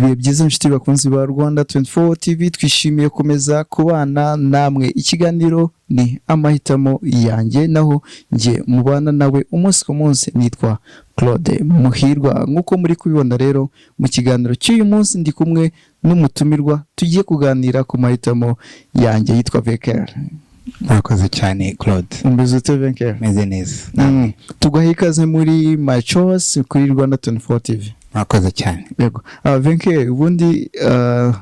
Ibihe byiza, inshuti bakunzi ba Rwanda 24 TV. Twishimiye komeza kubana namwe. Ikiganiro ni Amahitamo Yanjye, naho njye mubana nawe umunsi ku munsi nitwa Claude Muhirwa. Nk'uko muri kubibona rero, mu kiganiro cy'uyu munsi ndi kumwe n'umutumirwa tugiye kuganira ku mahitamo yanjye, yitwa Veker. Murakoze cyane, Claude. Umeze ute, Veker? Meze neza. Tugaha ikaze muri My Choice kuri Rwanda 24 TV. Murakoze cyane. Yego. Venke, ubundi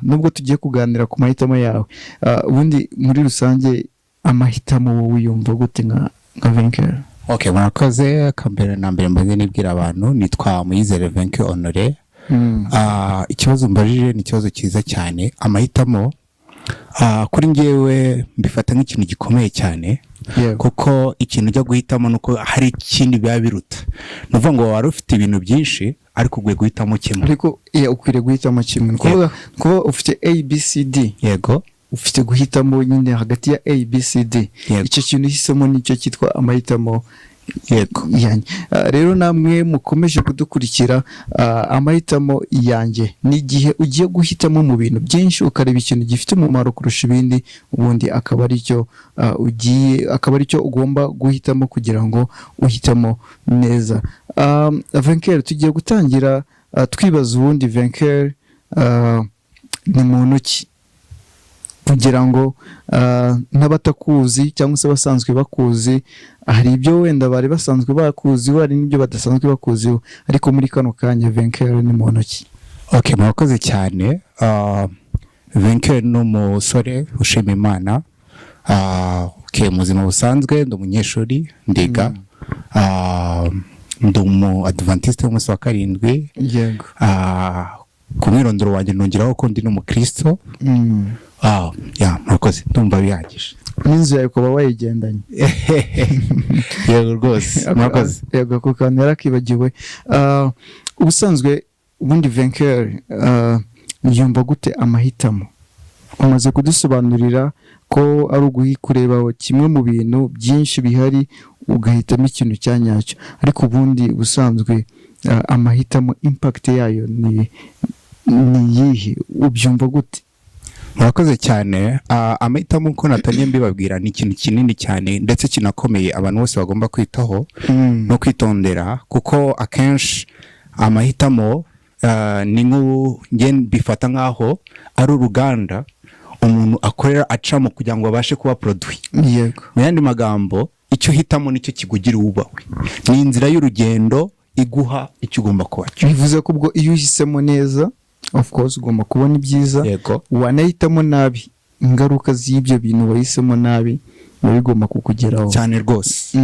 nubwo tugiye kuganira ku mahitamo yawe, ubundi muri rusange amahitamo wowe uyumva gute nka Venke? Okay, murakoze. Akambere na mbere mbaze nibwira abantu, nitwa Muyizere Venke Honore. Ikibazo mbajije ni ikibazo cyiza cyane. Amahitamo, kuri njyewe mbifata nk'ikintu gikomeye cyane, kuko ikintu ujya guhitamo nuko hari ikindi biba biruta. Ni ukuvuga ngo wari ufite ibintu byinshi ariko ugiye guhitamo kimwe. Ariko yeah, ukwiriye guhitamo kimwe. Ni ukuvuga kuba ufite A, B, C, D, ufite guhitamo nyine hagati ya A, B, C, D. Icyo kintu uhisemo nicyo cyitwa amahitamo yanjye. Rero namwe mukomeje kudukurikira, amahitamo yanjye ni igihe ugiye guhitamo mu bintu byinshi, ukareba ikintu gifite umumaro kurusha ibindi, ubundi akaba aricyo ugiye, akaba aricyo ugomba guhitamo kugira ngo uhitemo neza. Venker, tugiye gutangira twibaza ubundi Venker ni muntu ki, kugira ngo n'abatakuzi cyangwa se abasanzwe bakuzi, hari ibyo wenda bari basanzwe bakuziho, hari n'ibyo badasanzwe bakuziho, ariko muri kano kanya Venker ni muntu ki? Okay, murakoze cyane. Venke ni umusore ushima Imana. Okay, mu buzima busanzwe ndi umunyeshuri, ndiga. Ndi umu adventiste w'umunsi wa karindwi. Ku mwirondoro wanjye nongeraho ko ndi n'umukristo. Ya, murakoze, ndumva bihagije. N'inzu yawe ukaba wayigendanye. Yego rwose, murakoze. Yego, ako kantu yarakibagiwe. Ubusanzwe ubundi Venker yumva gute amahitamo? Umaze kudusobanurira ko ari uguhi kureba kimwe mu bintu byinshi bihari, ugahitamo ikintu cya nyacyo, ariko ubundi ubusanzwe amahitamo impact yayo ni iyihe? Ubyumva gute? Murakoze cyane. Amahitamo, uko natangiye mbibabwira, ni ikintu kinini cyane ndetse kinakomeye abantu bose bagomba kwitaho no kwitondera, kuko akenshi amahitamo ni nk'ubu njye mbifata nk'aho ari uruganda umuntu akorera acamo kugira ngo abashe kuba produit. Mu yandi magambo, icyo uhitamo nicyo kikugira uwubahwe. Ni inzira y'urugendo iguha icyo ugomba kuba cyo. Bivuze ko ubwo iyo uhisemo neza, of course ugomba kubona ibyiza. Wanahitamo nabi, ingaruka z'ibyo bintu wahisemo nabi biba bigomba kukugeraho. Cyane rwose.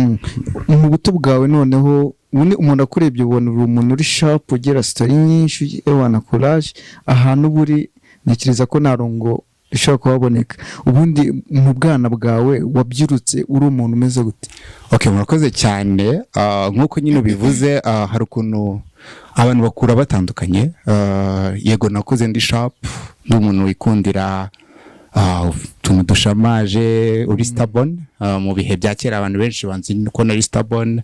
Mu buto bwawe noneho, ubundi umuntu akurebye ubona uri umuntu uri sharp, ugira story nyinshi, ewana courage, ahantu uba uri ntekereza ko nta rongo rishobora kuhaboneka. Ubundi mu bwana bwawe wabyirutse uri umuntu umeze gute? Okay, murakoze cyane. Nk'uko nyine ubivuze, hari ukuntu abantu bakura batandukanye. Yego, nakuze ndi sharp, ndi umuntu wikundira utuntu dushamaje, uri stubborn. Mu bihe bya kera abantu benshi banzi ko nari stubborn,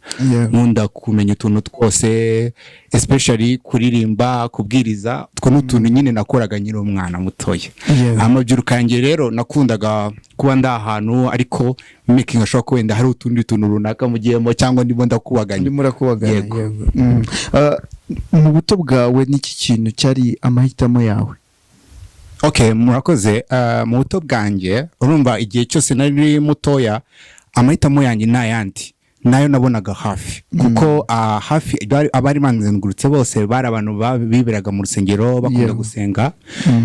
nkunda kumenya utuntu twose, especially kuririmba, kubwiriza. Utwo ni utuntu nyine nakoraga nkiri umwana mutoya. Amabyiruka yanjye rero nakundaga kuba ndi ahantu, ariko making sure ko wenda hari utundi tuntu runaka mugiyemo cyangwa ndimo ndakubaganya. Urimo urakubagana. Yego. Yego. Mu buto bwawe n'iki kintu cyari amahitamo yawe? Okay, murakoze. Mu buto bwanjye, urumva igihe cyose nari mutoya, amahitamo yanjye ni ayandi nayo nabonaga hafi, kuko hafi abari banzengurutse bose bari abantu biberaga mu rusengero, bakunda gusenga.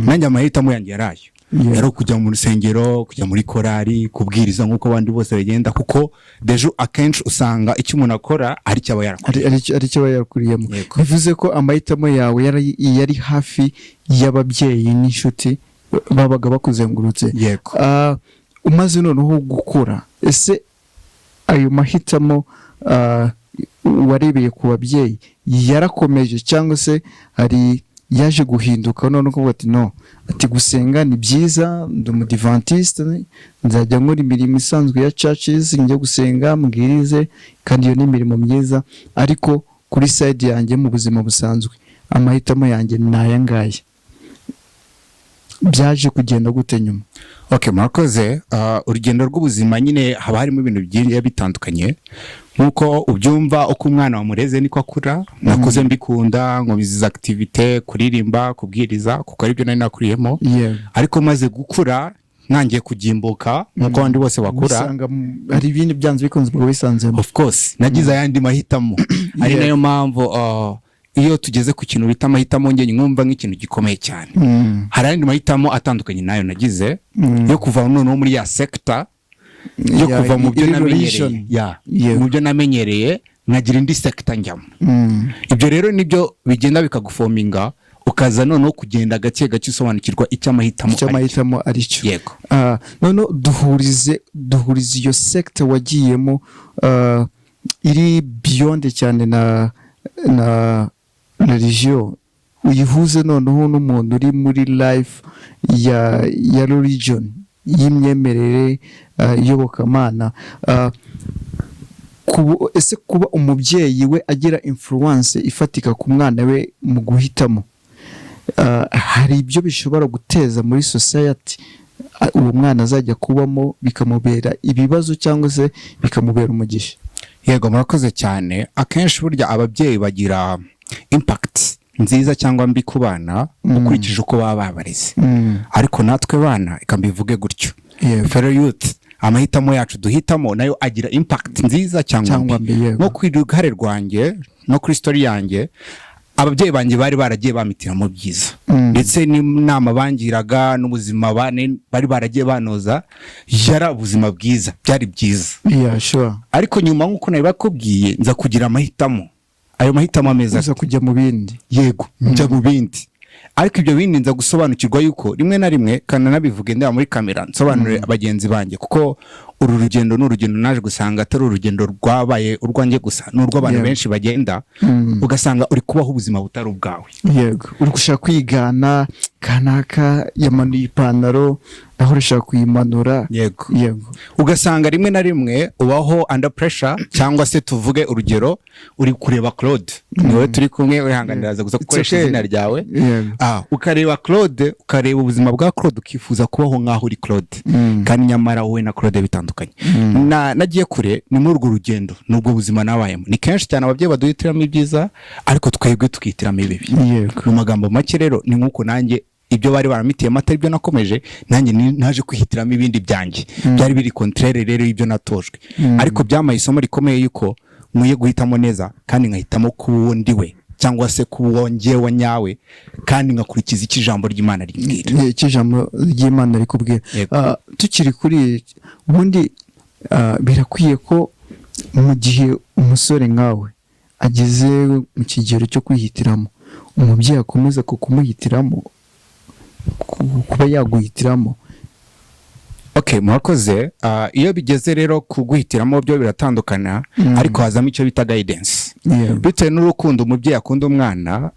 Nanjye amahitamo yanjye yari ayo, yari kujya mu rusengero, kujya muri korari, kubwiriza nk'uko abandi bose bagenda, kuko déjà akenshi usanga icyo umuntu akora ari cyo aba yarakora. Ari cyo aba yarakuriyemo. Yego. Bivuze ko amahitamo yawe yari hafi y'ababyeyi n'inshuti babaga bakuzengurutse. Yego. Umaze noneho gukura, ese ayo mahitamo warebeye ku babyeyi yarakomeje, cyangwa se hari yaje guhinduka none ukavuga ati: "No, ati gusenga ni byiza, ndi umudivantiste, nzajya nkora imirimo isanzwe ya churches, njye gusenga, mbwirize, kandi iyo ni imirimo myiza, ariko kuri side yanjye mu buzima busanzwe amahitamo yanjye ni aya ngaya"? Byaje kugenda gute nyuma? Okay, murakoze. Urugendo rw'ubuzima nyine haba harimo ibintu byinshi bitandukanye. Nk'uko ubyumva, uko umwana wamureze niko akura. Nakuze mbikunda, nkomeza activité, kuririmba, kubwiriza, kuko aribyo nari nakuriyemo. Ariko maze gukura, ntangiye kugimbuka nk'uko abandi bose bakura, wisanga hari ibindi byanze bikunze ubwo wisanzemo. Of course, nagize ayandi mahitamo, ari nayo mpamvu iyo tugeze ku kintu bita amahitamo, njye nkumva nk'ikintu gikomeye cyane. Hari ayandi mahitamo atandukanye nayo nagize yo kuva noneho muri ya sector yo kuva mu byo iri namenyereye religion. Ya, mu byo namenyereye, nkagira indi sector njyamo. Ibyo rero nibyo bigenda bikaguforminga, ukaza noneho kugenda gake gake usobanukirwa icyo amahitamo icyo ari cyo. Amahitamo ari cyo. Yego. Noneho duhurize iyo sector wagiyemo, iri beyond cyane na religion, uyihuze noneho n'umuntu uri muri life ya religion, y'imyemerere, iyobokamana. Ese kuba umubyeyi we agira influence ifatika ku mwana we mu guhitamo, hari ibyo bishobora guteza muri society uwo mwana azajya kubamo, bikamubera ibibazo cyangwa se bikamubera umugisha? Yego, murakoze cyane. Akenshi burya ababyeyi bagira impact nziza cyangwa mbi ku bana ukurikije uko baba babareze. Ariko natwe bana, reka mbivuge gutyo, fellow youth, amahitamo yacu duhitamo nayo agira impact nziza cyangwa cyangwa mbi. mbi, yego. Nko ku ruhare rwanjye no kuri story yanjye, ababyeyi banjye bari baragiye bamitiramo byiza, ndetse n'inama bangiraga n'ubuzima bari baragiye banoza, yari ubuzima bwiza, byari byiza. Ariko nyuma, nk'uko nabibakubwiye, nza kugira amahitamo. Ayo mahitamo ameze uza ate? Kujya mu bindi. Yego, njya mu bindi, ariko ibyo bindi nza gusobanukirwa yuko rimwe na rimwe, kandi nabivuge ndeba muri kamera, nsobanurire bagenzi banjye, kuko uru rugendo ni urugendo naje gusanga atari urugendo rwabaye urwanjye gusa, ni urw'abantu benshi bagenda, ugasanga uri kubaho ubuzima butari ubwawe. Yego, uri gushaka kwigana kanaka yamanuye ipantaro, naho urashaka kuyimanura. Yego. Ugasanga rimwe na rimwe ubaho under pressure, cyangwa se tuvuge urugero, uri kureba Claude, niwe turi kumwe, urihanganira gusa It's gukoresha okay. izina ryawe. Ukareba Claude, ukareba ubuzima bwa Claude, ukifuza kubaho nk'aho uri Claude, kandi nyamara wowe na Claude bitandukanye. Nagiye kure, ni muri urwo rugendo n'ubwo buzima nabayemo. Ni kenshi cyane ababyeyi baduhitiramo ibyiza, ariko twebwe tukihitiramo ibibi. Mu magambo make rero, ni nk'uko nanjye ibyo bari baramitiyemo atari byo nakomeje. Nanjye naje kwihitiramo ibindi byanjye byari biri contraire rero y'ibyo natojwe. Ariko byamaye isomo rikomeye yuko nkwiye guhitamo neza, kandi nkahitamo kuba uwo ndi we, cyangwa se kuba uwo njyewe nyawe, kandi ngakurikiza icyo ijambo ry'Imana rimbwira. Icyo ijambo ry'Imana rikubwira. Yego. Tukiri kuri ubundi, birakwiye ko mu gihe umusore nkawe ageze mu kigero cyo kwihitiramo, umubyeyi akomeza kumuhitiramo, kuba yaguhitiramo? Okay, murakoze. Iyo bigeze rero kuguhitiramo, byo biratandukana, ariko hazamo icyo bita guidance. Bitewe n'urukundo umubyeyi akunda umwana,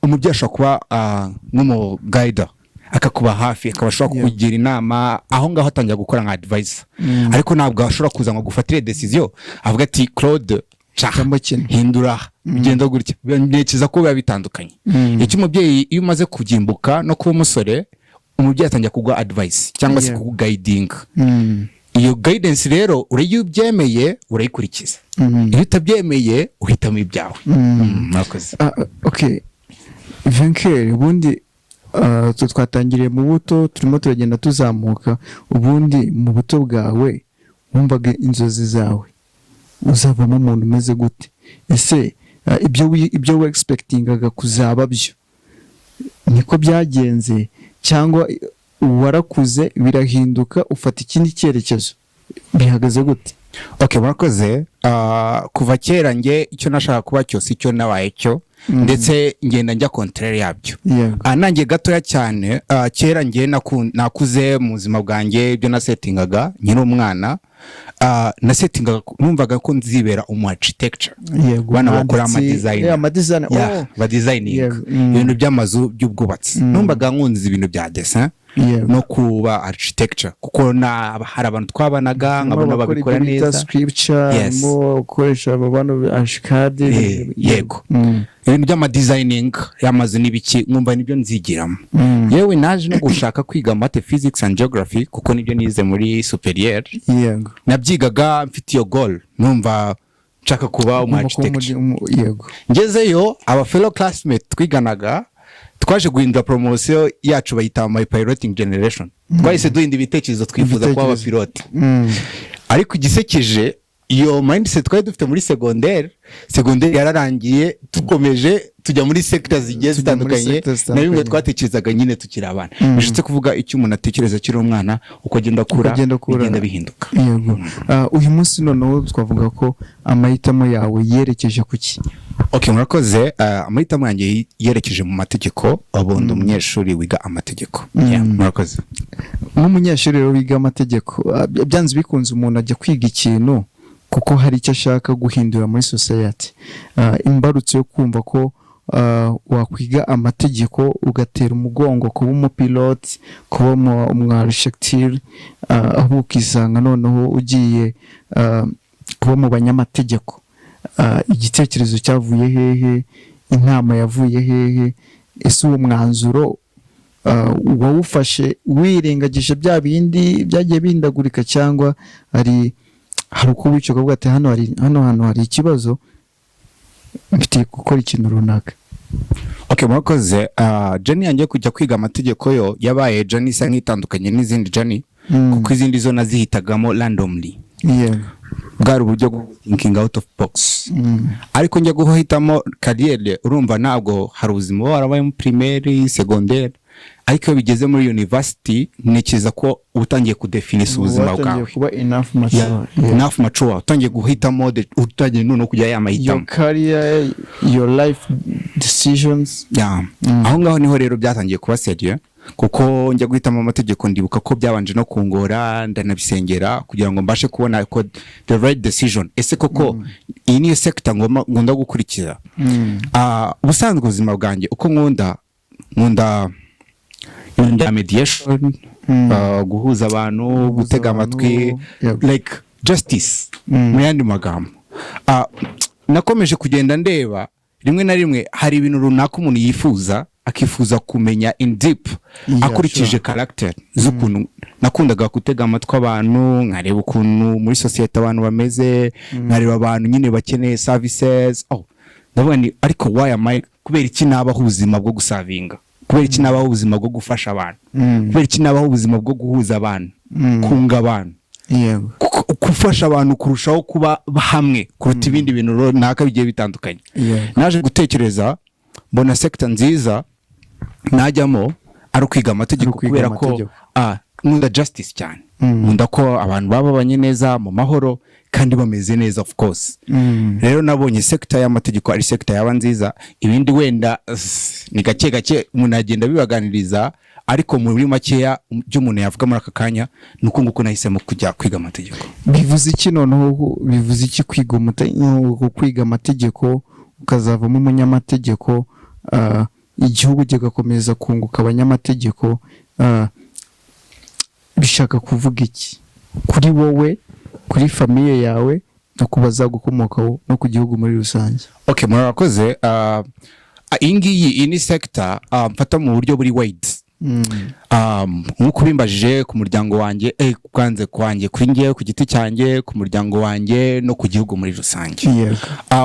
umubyeyi ashobora kuba nk'umuguider, akakuba hafi, akaba ashobora kukugira inama. Aho ngaho atangira gukora nka advisor, ariko ntabwo ashobora kuza ngo agufatire decision, avuga ati: "Claude, ca Cyangwa kino. hindura, bigenda gutya." Ntekereza ko biba bitandukanye. Icyo umubyeyi, iyo umaze kugimbuka no kuba umusore, umubyeyi atangira kuguha advice cyangwa se kukuguidinga. Iyo guidance rero, iyo ubyemeye urayikurikiza, iyo utabyemeye uhitamo ibyawe. Murakoze. Okay, Vainqueur, ubundi twe twatangiriye mu buto, turimo turagenda tuzamuka. Ubundi mu buto bwawe wumvaga inzozi zawe uzavamo umuntu umeze gute? Ese ibyo we expectingaga kuzaba byo niko byagenze, cyangwa warakuze birahinduka, ufata ikindi cyerekezo? Bihagaze gute? Okay, murakoze. Kuva kera nge icyo nashaka kuba cyose icyo nabaye cyo, ndetse ngenda njya contraire yabyo. Nanjye gatoya cyane, kera nge nakuze mu buzima bwanjye, ibyo nasettingaga nkiri umwana, nasettingaga numvaga ko nzibera umu architecture, bana bakora umwanditsi. Amadesign. Yeah, amadesign. Yeah, Oh. badesigning ibintu by'amazu, by'ubwubatsi. Numvaga nkunze ibintu bya dessin. No kuba architecture, kuko na hari abantu twabanaga nkabona abakora babikora ibyo bita neza. scripture, harimo gukoresha abo bano ArchiCAD. Yego. Ibintu by'amadesigning y'amazu n'ibiki, nkumva nibyo nzigiramo. Yewe, naje no gushaka kwiga math, physics and geography, kuko nibyo nize muri supérieur. Nabyigaga mfite iyo goal, numva nshaka kuba umu Ugomba kuba architecture. Yego. Ngezeyo, aba fellow classmate twiganaga twaje guhindura promotion yacu, bayita my piloting generation. Twahise duhinda ibitekerezo, twifuza kuba Ibitekerezo. abapilote. Ariko igisekeje, iyo mindset twari dufite muri secondaire, secondaire yararangiye, tukomeje tujya muri sector zigiye Tujya muri zitandukanye sector na bimwe zitandukanye. twatekerezaga nyine tukiri abana. Bishatse kuvuga, icyo umuntu atekereza akiri umwana, uko agenda akura, Uko agenda akura. bigenda bihinduka. Yego. Uyu munsi noneho twavuga ko amahitamo yawe yerekeje ku ki? Okay, murakoze. Amahitamo yanjye yerekeje mu mategeko. Ubu ndi umunyeshuri wiga amategeko. Yeah, murakoze. Nk'umunyeshuri rero wiga amategeko, byanze bikunze umuntu ajya kwiga ikintu kuko hari icyo ashaka guhindura muri society. Imbarutso yo kumva ko wakwiga amategeko, ugatera umugongo kuba umupilote, kuba umu architecture, ahubwo ukisanga noneho ugiye kuba mu banyamategeko, igitekerezo cyavuye hehe? Inama yavuye hehe? Ese uwo mwanzuro wawufashe wirengagije bya bindi byagiye bihindagurika, cyangwa hari uko wica ukavuga ati hano hantu hari ikibazo, mfitiye gukora ikintu runaka? Okay, murakoze. Journey yanjye yo kujya kwiga amategeko yo yabaye journey isa nk'itandukanye n'izindi journey, kuko izindi zo nazihitagamo randomly. Bwari uburyo bwo thinking out of box. Ariko njya guhitamo carrière, urumva ntabwo hari ubuzima uba warabayemo primaire, secondaire, ariko iyo bigeze muri university, ntekereza ko uba utangiye kudefinisa ubuzima Watangiye bwawe. kuba enough mature. Yeah. Enough mature, utangiye guhitamo, utangiye noneho kujya ya mahitamo. Your career, your life decisions. Yeah. Aho ngaho niho rero byatangiye kuba sérieux, kuko njya guhitamo amategeko, ndibuka ko byabanje no kungora, ndanabisengera kugira ngo mbashe kubona ko the right decision, ese koko iyi niyo sector ngomba ngomba gukurikiza? Ubusanzwe ubuzima bwanjye uko nkunda ibintu bya mediation, guhuza abantu, gutega abantu, amatwi, like justice. Mu yandi magambo, nakomeje kugenda ndeba, rimwe na rimwe hari ibintu runaka umuntu yifuza, akifuza kumenya in deep, akurikije character z'ukuntu nakundaga gutega amatwi abantu, nkareba ukuntu muri sosiyete abantu bameze, nkareba abantu nyine bakeneye services. Oh, ndavuga ni ariko why am I, kubera iki nabaho ubuzima bwo guservinga? Kubera iki nabaho ubuzima bwo gufasha abantu? Kubera iki nabaho ubuzima bwo guhuza abantu, kunga abantu, gufasha abantu kurushaho kuba hamwe kuruta ibindi bintu runaka bigiye bitandukanye? Naje gutekereza, mbona sector nziza najyamo ari ukwiga amategeko, Ari ukwiga kubera ko amategeko. Nkunda justice cyane. Nkunda ko abantu baba babanye neza mu mahoro kandi bameze neza, of course. Rero nabonye sector y'amategeko ari sector yaba nziza. Ibindi wenda ni gake gake umuntu agenda abibaganiriza, ariko muri makeya ibyo umuntu yavuga muri aka kanya ni uko nguko nahisemo kujya kwiga amategeko. Bivuze iki noneho? Bivuze iki kwiga amategeko ukazavamo umunyamategeko, igihugu kigakomeza kunguka abanyamategeko? Bishaka kuvuga iki kuri wowe, kuri famille yawe, no ku bazagukomokaho, no ku gihugu muri rusange? Okay, murakoze. Iyi ngiyi, iyi ni sector mfata mu buryo buri wide. Nk'uko ubimbajije, ku muryango wanjye, kwanze kwanjye, kuri njyewe ku giti cyanjye, ku muryango wanjye no ku gihugu muri rusange.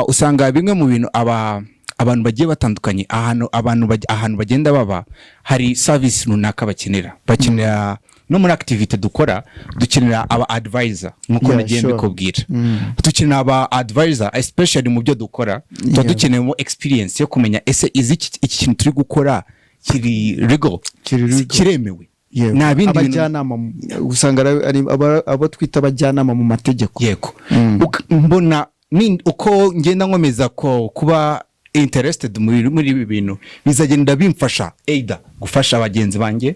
Usanga bimwe mu bintu abantu bagiye batandukanye, ahantu abantu ahantu bagenda baba, hari service runaka bakenera. No muri activity dukora dukenera aba advisor, nk'uko nagiye mbikubwira. Dukenera aba advisor, especially mu byo dukora tuba dukeneyemo experience yo kumenya ese izi iki kintu turi gukora kiri legal, Kiri legal. kiremewe, nta bindi bintu. Abajyanama usanga ari abo twita abajyanama mu mategeko. Yego. Mbona uko ngenda nkomeza ko kuba interested muri ibi bintu, bizagenda bimfasha either gufasha bagenzi banjye,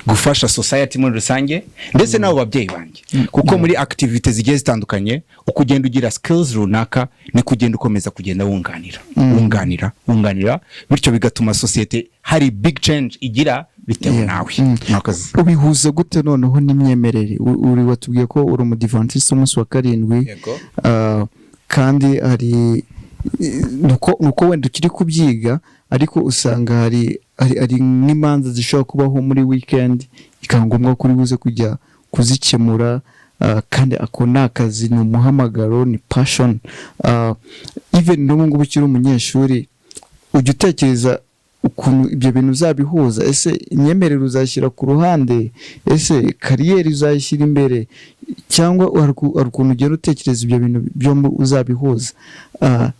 gufasha society muri rusange, ndetse n'abo babyeyi banjye, kuko muri activity zigiye zitandukanye, uko ugenda ugira skills runaka, niko ugenda ukomeza kugenda wunganira, wunganira, wunganira, bityo bigatuma sosiyete hari big change igira Bitewe nawe. Murakoze. Ubihuza gute noneho n'imyemerere? Uri watubwiye ko uri Umudivantiste umunsi wa karindwi. Yego. Kandi hari nuko wenda ukiri kubyiga, ariko usanga hari nk'imanza zishobora kubaho muri weekend, bikaba ngombwa ko uri buze kujya kuzikemura. Kandi ako ni akazi, ni umuhamagaro, ni passion. Even n'ubu ngubu ukiri umunyeshuri, ujya utekereza ukuntu ibyo bintu uzabihuza? Ese imyemerere uzashyira ku ruhande? Ese career uzayishyira imbere? Cyangwa hari ukuntu ugenda utekereza ibyo bintu byombi uzabihuza?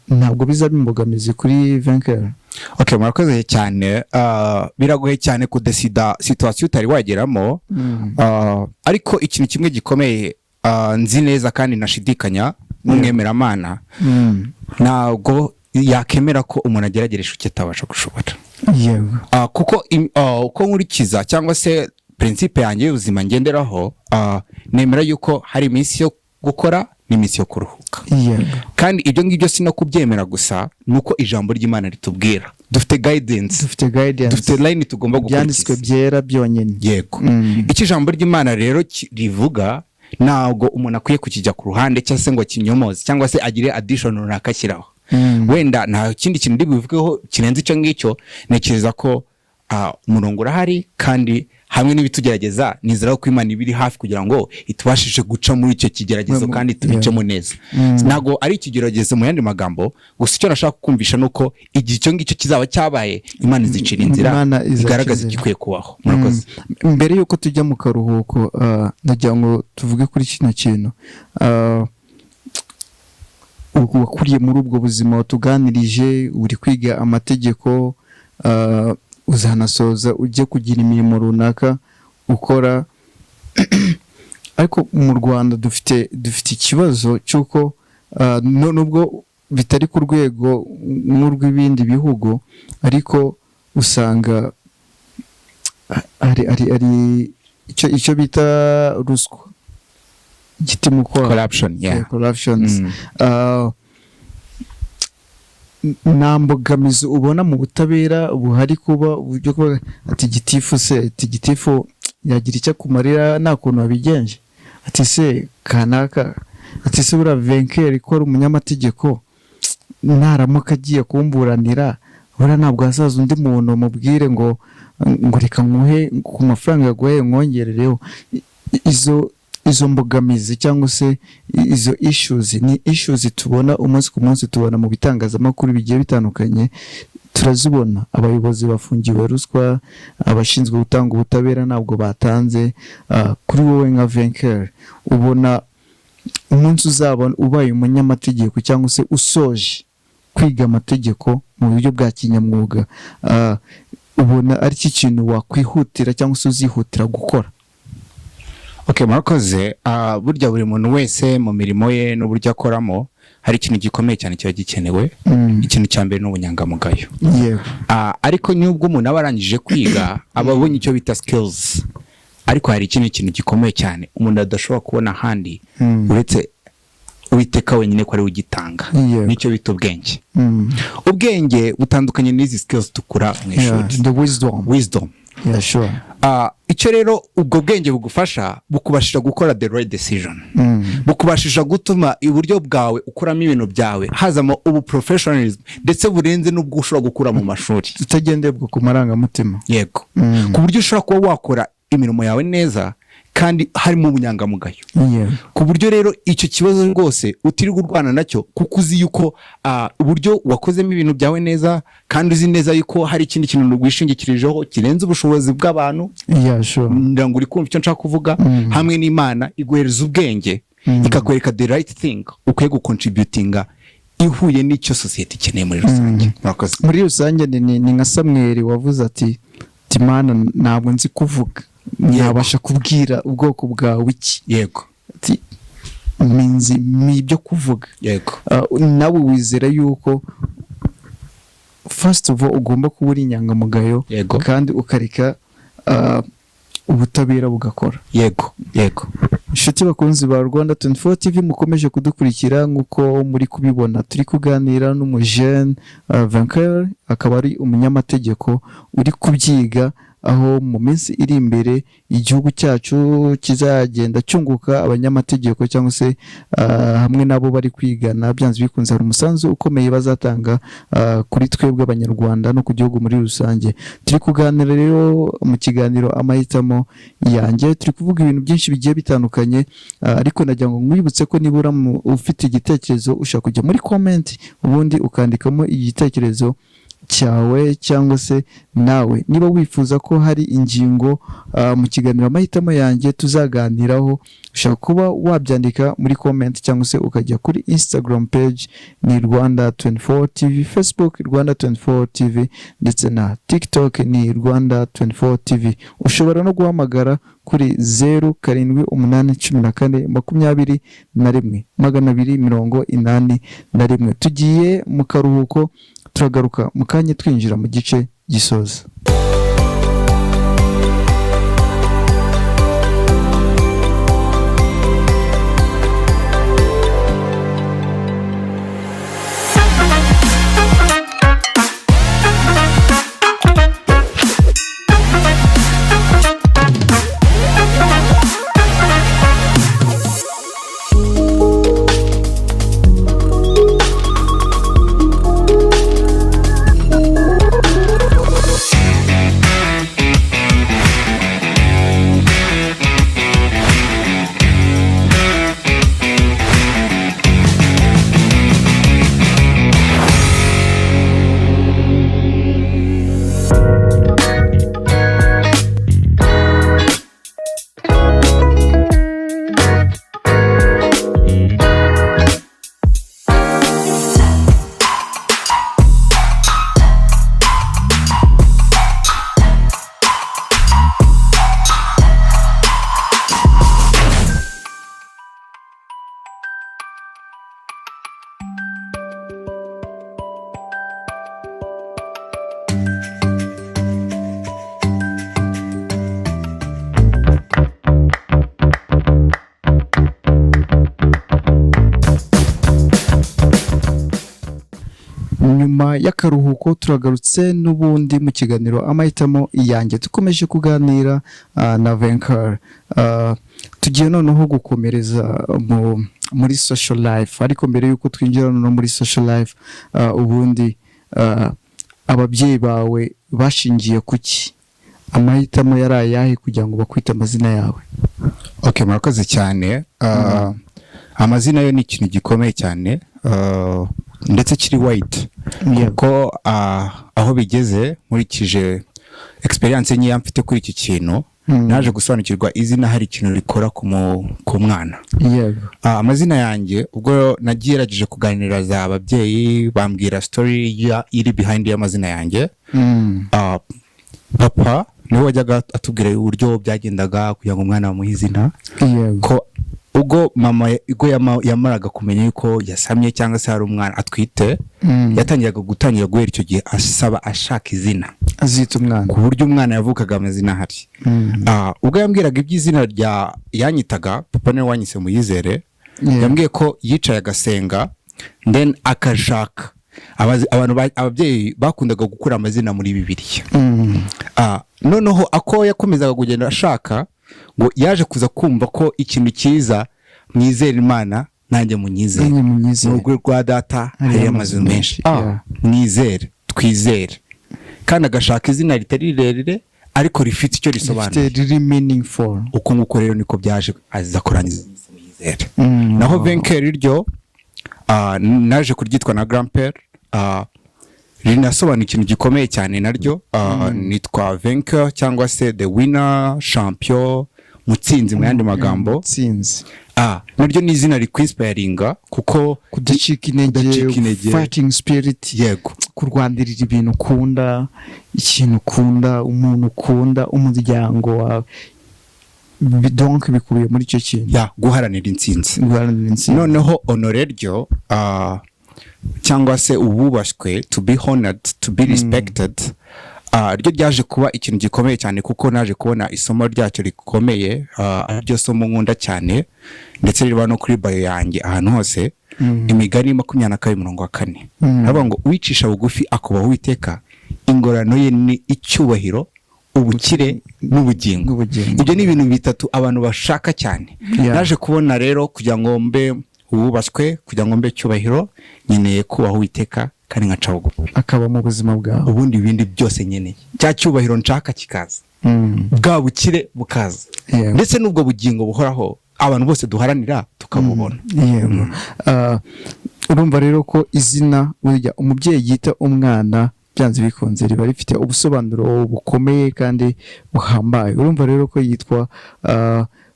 Ntabwo bizaba imbogamizi kuri Vainqueur? Okay, murakoze cyane. Biragoye cyane kudecida situation utari wageramo. Ariko ikintu kimwe gikomeye, nzi neza kandi nashidikanya n'umwemeramana, ntabwo yakemera ko umuntu agerageresha icyo atabasha gushobora. Kuko uko nkurikiza cyangwa se principe yanjye y'ubuzima ngenderaho, nemera yuko hari iminsi yo gukora n'iminsi yo kuruhuka. Kandi ibyo ngibyo si no kubyemera gusa, ni uko ijambo ry'Imana ritubwira. Dufite guidance. Dufite guidance. Dufite line tugomba Ibyanditswe gukurikiza. byera byonyine. Yego. Icyo ijambo ry'Imana rero rivuga, ntabwo umuntu akwiye kukijya ku ruhande cyangwa se ngo kinyomoze cyangwa se agire addition runaka ashyiraho. Wenda nta kindi kintu ndi bubivugeho kirenze icyo ngicyo. Ntekereza ko umurongo urahari, kandi hamwe n'ibitugerageza, nizera ko Imana iba iri hafi kugira ngo itubashishe guca muri icyo kigeragezo kandi tubicemo neza. Ntabwo ari ikigeragezo mu yandi magambo gusa. Icyo nashaka kumvisha ni uko igihe icyo ngicyo kizaba cyabaye, Imana izicira inzira, Imana izacira igaragaza inzira. igikwiye kubaho. Murakoze. Mbere y'uko tujya mu karuhuko, ndagira ngo tuvuge kuri kino kintu. Wakuriye muri ubwo buzima watuganirije, uri kwiga amategeko, uzanasoza ujye kugira imirimo runaka ukora, ariko mu Rwanda dufite ikibazo cy'uko nubwo bitari ku rwego nk'urw'ibindi bihugu, ariko usanga hari icyo bita ruswa, igiti mu kwaha. Corruption, yeah. Corruptions. Nta mbogamizi ubona mu butabera buhari, kuba uburyo kuba ati gitifu se, ati gitifu yagira icyo akumarira nta kuntu wabigenje, ati se kanaka, ati se buriya Vainqueur ko ari umunyamategeko, naramuka agiye kumburanira, buriya ntabwo hazaza undi muntu mubwire ngo reka nkuhe ku mafaranga yaguhaye nkongerereho? Izo mbogamizi cyangwa se izo issues ni issues tubona umunsi ku munsi, tubona mu bitangazamakuru bigiye bitandukanye, turazibona. Abayobozi bafungiwe ruswa, abashinzwe gutanga ubutabera ntabwo batanze. Kuri wowe nka Vainqueur, ubona umunsi uzaba ubaye umunyamategeko cyangwa se usoje kwiga amategeko mu buryo bwa kinyamwuga, ubona ari cyo kintu wakwihutira cyangwa se uzihutira gukora? Okay, murakoze. Burya buri muntu wese mu mirimo ye n'uburyo akoramo, hari ikintu gikomeye cyane kiba gikenewe. Ikintu cya mbere ni ubunyangamugayo. Ariko nubwo umuntu aba arangije kwiga, aba abonye icyo bita skills, ariko hari ikindi kintu gikomeye cyane umuntu adashobora kubona ahandi uretse Uwiteka wenyine, ko ari we ugitanga. Nicyo bita ubwenge. Ubwenge butandukanye n'izi skills dukura mu ishuri. The wisdom. Wisdom. Yeah, sure. Icyo rero ubwo bwenge bugufasha, bukubashisha gukora the right decision, bukubashisha gutuma iburyo bwawe ukuramo ibintu byawe hazamo ubu professionalism, ndetse burenze n'ubwo ushobora gukura mu mashuri. Utagendebwa ku marangamutima. Yego. Ku buryo ushobora kuba wakora imirimo yawe neza kandi harimo ubunyangamugayo, ku buryo rero icyo kibazo rwose utirirwa urwana nacyo, kuko uzi yuko uburyo wakozemo ibintu byawe neza, kandi uzi neza yuko hari ikindi kintu wishingikirijeho kirenze ubushobozi bw'abantu. Yeah, sure. Ngira ngo uri kumva icyo nshaka kuvuga. Hamwe n'Imana iguhereza ubwenge, ikakwereka the right thing ukwiye gucontributinga ihuye n'icyo sosiyete ikeneye muri rusange. Murakoze. Muri rusange ni nka Samweli wavuze ati: "Mana, ntabwo nzi kuvuga, nabasha kubwira ubwoko bwawe iki?" Ati: "Minzi ni ibyo kuvuga." Nawe wizera yuko first of all ugomba kuba uri inyangamugayo, kandi ukareka ubutabera bugakora. Yego. Inshuti bakunzi ba Rwanda 24 TV mukomeje kudukurikira, nk'uko muri kubibona, turi kuganira n'umujene Vainqueur, akaba ari umunyamategeko uri kubyiga. Aho mu minsi iri imbere igihugu cyacu kizagenda cyunguka abanyamategeko cyangwa se hamwe nabo bari kwigana, byanze bikunze hari umusanzu ukomeye bazatanga kuri twebwe Abanyarwanda no ku gihugu muri rusange. Turi kuganira rero mu kiganiro Amahitamo Yanjye, turi kuvuga ibintu byinshi bigiye bitandukanye, ariko nagira ngo nkwibutse ko nibura ufite igitekerezo ushaka kujya muri comment, ubundi ukandikamo igitekerezo cyawe, cyangwa se nawe niba wifuza ko hari ingingo mu kiganiro Amahitamo Yanjye tuzaganiraho, ushobora kuba wabyandika muri comment, cyangwa se ukajya kuri Instagram page ni Rwanda 24 TV, Facebook Rwanda 24 TV, ndetse na TikTok ni Rwanda 24 TV. Ushobora no guhamagara kuri 0781421281. Tugiye mu karuhuko, turagaruka mu kanya twinjira mu gice gisoza. Nyuma y'akaruhuko turagarutse n'ubundi mu kiganiro Amahitamo Yanjye, dukomeje kuganira na Vainqueur. Tugiye noneho gukomereza muri social life, ariko mbere y'uko twinjira no muri social life, ubundi ababyeyi bawe bashingiye kuki? Amahitamo yari ayahe kugira ngo bakwite amazina yawe? Okay, murakoze cyane. Amazina yo ni ikintu gikomeye cyane, ndetse kiri wide, kuko aho bigeze, nkurikije experience nkeya mfite kuri iki kintu, naje gusobanukirwa izina hari ikintu rikora ku mwana. Amazina yanjye, ubwo nagerageje kuganiriza ababyeyi, bambwira story iri behind y'amazina yanjye. Papa niwe wajyaga atubwira uburyo byagendaga kugira ngo umwana bamuhe izina, ko ubwo mama, ubwo yamaraga kumenya yuko yasamye cyangwa se hari umwana atwite, yatangiraga gutangira guhera icyo gihe asaba, ashaka izina azita umwana, ku buryo umwana yavukaga amazina ahari. Ubwo yambwiraga iby'izina rya yanyitaga, papa niwe wanyise Muyizere, yambwiye ko yicaye agasenga, then akashaka abantu ababyeyi bakundaga gukura amazina muri Bibiliya. Noneho ako yakomezaga kugenda ashaka, ngo yaje kuza kumva ko ikintu cyiza, "Mwizere Imana, nanjye munyizere." Nanjye munyizere. "Mu rugo rwa data hariyo amazu menshi." Mwizere, twizere. Kandi agashaka izina ritari rirerire ariko rifite icyo risobanuye, rifite, riri meaningful. Uko nguko rero niko byaje, aza kurangiza Muyizere. Naho Vainqueur ryo, naje kuryitwa na grand-père, rinasobanura ikintu gikomeye cyane naryo. Nitwa Vainqueur cyangwa se the winner, champion, mutsinzi mu yandi magambo. Mutsinzi. Naryo ni izina rikwinspiringa kuko kudacika intege. Kudacika intege. Fighting spirit. Yego. Kurwanirira ibintu ukunda, ikintu ukunda, umuntu ukunda, umuryango wawe. Donc bikubiye muri icyo kintu. Ya, guharanira intsinzi. Guharanira intsinzi. Noneho Honore ryo, cyangwa se ububashywe, to be honored, to be respected, ryo ryaje kuba ikintu gikomeye cyane, kuko naje kubona isomo ryacyo rikomeye, ariryo somo nkunda cyane, ndetse riba no kuri bio yanjye ahantu hose. Imigani 22 umurongo wa 4, aravuga ngo: "Uwicisha bugufi akubaha Uwiteka, ingororano ye ni icyubahiro, Ubukire n'ubugingo. N'ubugingo. Ibyo ni ibintu bitatu abantu bashaka cyane. Naje kubona rero, kugira ngo mbe uwubashywe, kugira ngo mbe cyubahiro, nkeneye kubaha Uwiteka kandi nkaca bugufi, akaba mu buzima bwawe. Ubundi ibindi byose nkeneye, cya cyubahiro nshaka kikaza, bwa bukire bukaza, ndetse n'ubwo bugingo buhoraho abantu bose duharanira tukabubona. Yego. Urumva rero ko izina burya umubyeyi yita umwana, byanze bikunze riba rifite ubusobanuro bukomeye kandi buhambaye. Urumva rero ko yitwa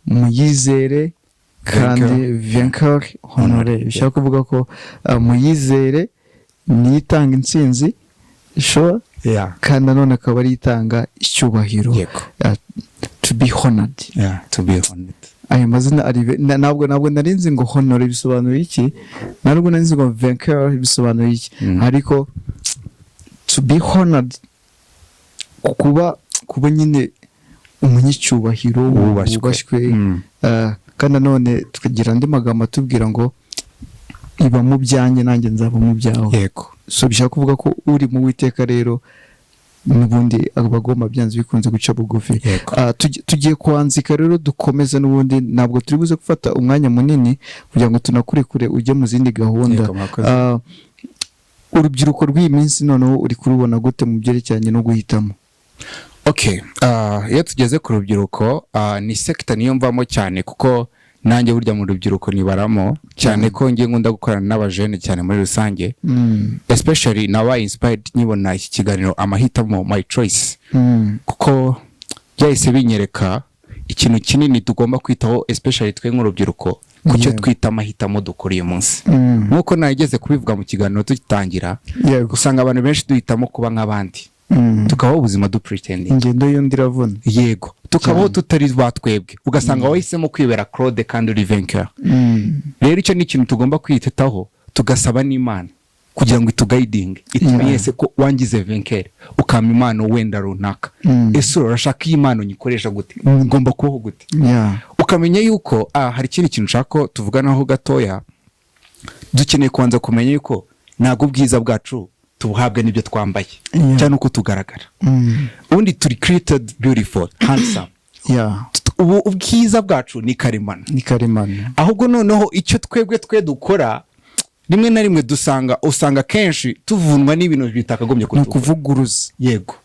Muyizere kandi Vainqueur Honore, bishaka kuvuga ko Muyizere niyo itanga intsinzi, sure, kandi nanone akaba ari itanga icyubahiro. To be honored. Yeah, to be honored. Ayo mazina ari ntabwo nari nzi ngo honore bisobanura iki, ntabwo nari nzi ngo vainqueur bisobanura iki, ariko to be honored, kuba nyine umunyacyubahiro, wubashywe. Wubashywe. Kandi nanone tukagira andi magambo atubwira ngo iba mu byanjye, nanjye nzaba mu byawe. So bishaka kuvuga ko uri mu Witeka rero n'ubundi aba agomba byanze bikunze guca bugufi. Tugiye kwanzika rero, dukomeze n'ubundi, ntabwo turi buze gufata umwanya munini kugira ngo tunakurekure ujye mu zindi gahunda. Yego, murakoze. Urubyiruko rw'iyi minsi noneho uri kurubona gute mu byerekeranye no guhitamo? Okay, iyo tugeze ku rubyiruko, ni sector niyo mvamo cyane, kuko nanjye burya mu rubyiruko nibaramo cyane, ko ngiye nkunda gukorana n'abajene cyane muri rusange, especially nabaye inspired nkibona iki kiganiro Amahitamo, My Choice, kuko byahise binyereka ikintu kinini tugomba kwitaho, especially twe nk'urubyiruko, ku cyo twita amahitamo dukora uyu munsi. Nk'uko nageze kubivuga mu kiganiro tugitangira, usanga abantu benshi duhitamo kuba nk'abandi, tukabaho ubuzima dupretending. Ingendo y'undi iravuna. Yego, tukabaho tutari ba twebwe, ugasanga wahisemo kwibera Claude kandi uri Vainqueur. Rero icyo ni ikintu tugomba kwitetaho, tugasaba n'Imana kugira ngo ituguidinge, itumenyese ko wangize Vainqueur, ukampa impano wenda runaka. Ese urashaka iyi mpano nyikoresha gute? Ngomba kubaho gute? Ukamenya yuko hari ikindi kintu nshaka ko tuvuganaho gatoya. Dukeneye kubanza kumenya yuko ntabwo ubwiza bwacu tubuhabwa n'ibyo twambaye cyangwa uko tugaragara. Ubundi turi created beautiful, handsome. Ubu ubwiza bwacu ni karemano. Ni karemano. Ahubwo noneho icyo twebwe twe dukora, rimwe na rimwe usanga kenshi tuvunwa n'ibintu bitakagombye Ni kutuvuna. ukuvuguruza. Yego.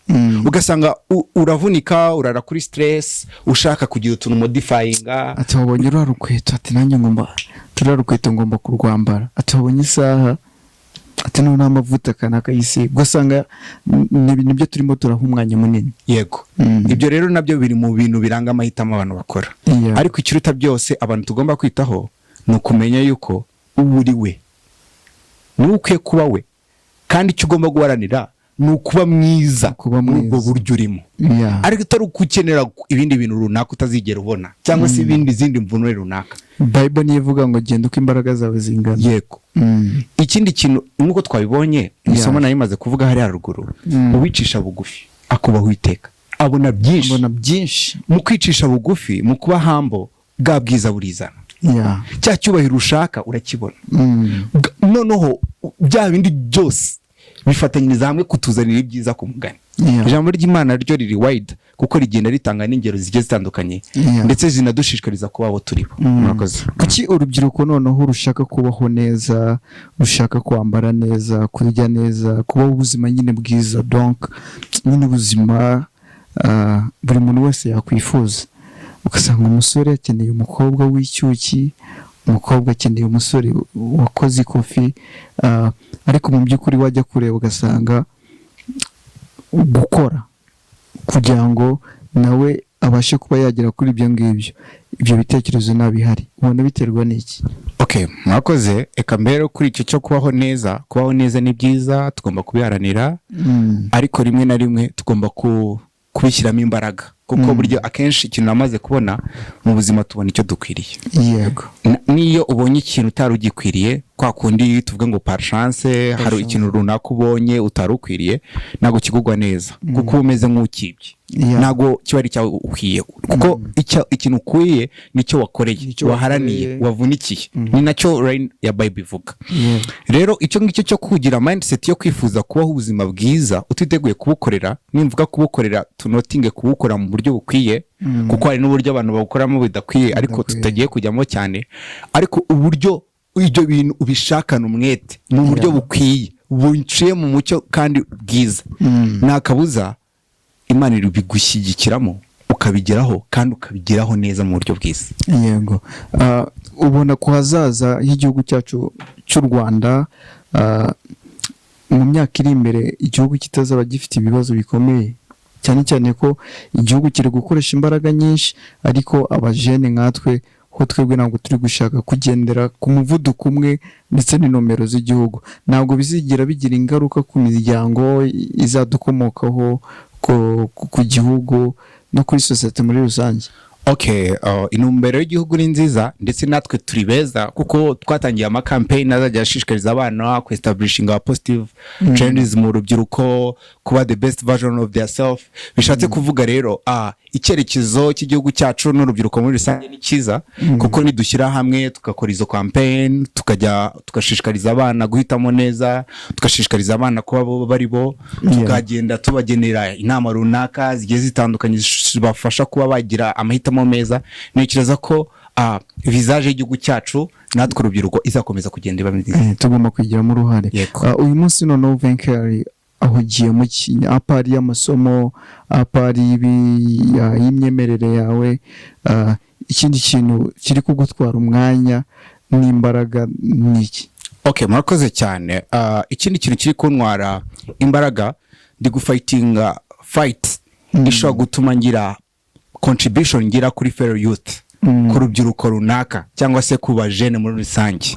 Ugasanga uravunika, urara kuri stress, ushaka kugira utuntu modifyinga. Ati wabonye ruriya rukweto, ati nanjye ngomba ruriya rukweto, ngomba kurwambara. Ati wabonye isaha, ati noneho amavuta kanaka yisiga. Ugasanga nibyo turimo turaha umwanya munini. Ibyo rero nabyo biri mu bintu biranga amahitamo abantu bakora. Ariko ikiruta byose abantu tugomba kwitaho ni ukumenya yuko uwo uri we niwe ukwiye kuba we, kandi icyo ugomba guharanira ni ukuba mwiza Kuba muri ubwo mwiza. buryo urimo, ariko utari ukenera ibindi bintu runaka utazigera ubona, cyangwa se ibindi zindi mvune runaka. Bible niyo ivuga ngo genda uko imbaraga zawe zingana. Ikindi kintu, nk'uko twabibonye mu isomo nari maze kuvuga hariya haruguru, uwicisha bugufi akubaha Uwiteka abona byinshi. Mbona byinshi. Mu kwicisha bugufi, mu kuba humble, bwa bwiza burizana. Cya cyubahiro ushaka urakibona. Noneho bya bindi byose bifatanyiriza hamwe kutuzanira ibyiza ku mugani. Ijambo ry'Imana ryo riri wide, kuko rigenda ritanga n'ingero zigiye zitandukanye, ndetse zinadushishikariza kuba abo turi bo. Murakoze. Kuki urubyiruko noneho rushaka kubaho neza, rushaka kwambara neza, kurya neza, kubaho ubuzima nyine bwiza, donc nyine ubuzima buri muntu wese yakwifuza? Ugasanga umusore akeneye umukobwa w'icyuki, umukobwa akeneye umusore wakoze ikofi, ariko mu by'ukuri wajya kureba ugasanga gukora kugira ngo nawe abashe kuba yagera kuri ibyo ngibyo, ibyo bitekerezo ntabihari. Ubona biterwa n'iki? Okay, mwakoze. Reka mbere kuri icyo cyo kubaho neza. Kubaho neza ni byiza, tugomba kubiharanira, ariko rimwe na rimwe tugomba kubishyiramo imbaraga. Kuko buryo akenshi ikintu namaze kubona mu buzima, tubona icyo dukwiriye. N'iyo ubonye ikintu utari ugikwiriye, kwa kundi tuvuga ngo par chance hari chance. ikintu runaka ubonye utari ukwiriye, ntabwo kigugwa neza kuko uba umeze nk'ukibye. Ntabwo kiba ari icyawe ukwiye, kuko ikintu ukwiye nicyo wakoreye, Nicyo waharaniye, wakoreye. wavunikiye. Ni nacyo line ya Bible ivuga. Rero icyo ngicyo cyo kugira mindset yo kwifuza kubaho ubuzima bwiza utiteguye kubukorera, nimvuga kubukorera, tunotinge kubukora mu buryo bukwiye, kuko hari n'uburyo abantu babukoramo bidakwiye, ariko Bidakwiye. tutagiye kujyamo cyane. Ariko uburyo ibyo bintu ubishakana umwete mu buryo bukwiye, buciye mu mucyo kandi bwiza, nta kabuza Imana ibigushyigikiramo, ukabigeraho kandi ukabigeraho neza mu buryo bwiza. Yego. Ubona ku hazaza h'igihugu cyacu cy'u Rwanda, mu myaka iri imbere, igihugu kitazaba gifite ibibazo bikomeye, cyane cyane ko igihugu kiri gukoresha imbaraga nyinshi, ariko abajene nkatwe ho, twebwe ntabwo turi gushaka kugendera ku muvuduko umwe ndetse n'inomero z'igihugu, ntabwo bizigira bigira ingaruka ku miryango izadukomokaho, ku gihugu no kuri sosiyete muri rusange? Okay, intumbero y'igihugu ni nziza, ndetse natwe turi beza kuko twatangiye amakampeyini azajya ashishikariza abana kwestablishinga positive changes mu rubyiruko, kuba the best version of their self. Bishatse kuvuga rero, icyerekezo cy'igihugu cyacu n'urubyiruko muri rusange ni cyiza, kuko nidushyira hamwe tugakora izo campaign, tukajya tugashishikariza abana guhitamo neza, tugashishikariza abana kuba bo bari bo, tukagenda tubagenera inama runaka zigiye zitandukanye zibafasha kuba bagira amahitamo meza, ntekereza ko visage y'igihugu cyacu natwe urubyiruko izakomeza kugenda iba nziza. Tugomba kwigiramo uruhare. Yego. Uyu munsi noneho Vainqueur ahugiye mu ki, à part y'amasomo, à part y'imyemerere yawe? Ikindi kintu kiri kugutwara umwanya n'imbaraga ni iki? Okay, murakoze cyane. Ikindi kintu kiri kuntwara imbaraga, ndi gufightinga fight ishobora gutuma ngira contribution ngira kuri fellow youth, ku rubyiruko runaka cyangwa se ku bajene muri rusange.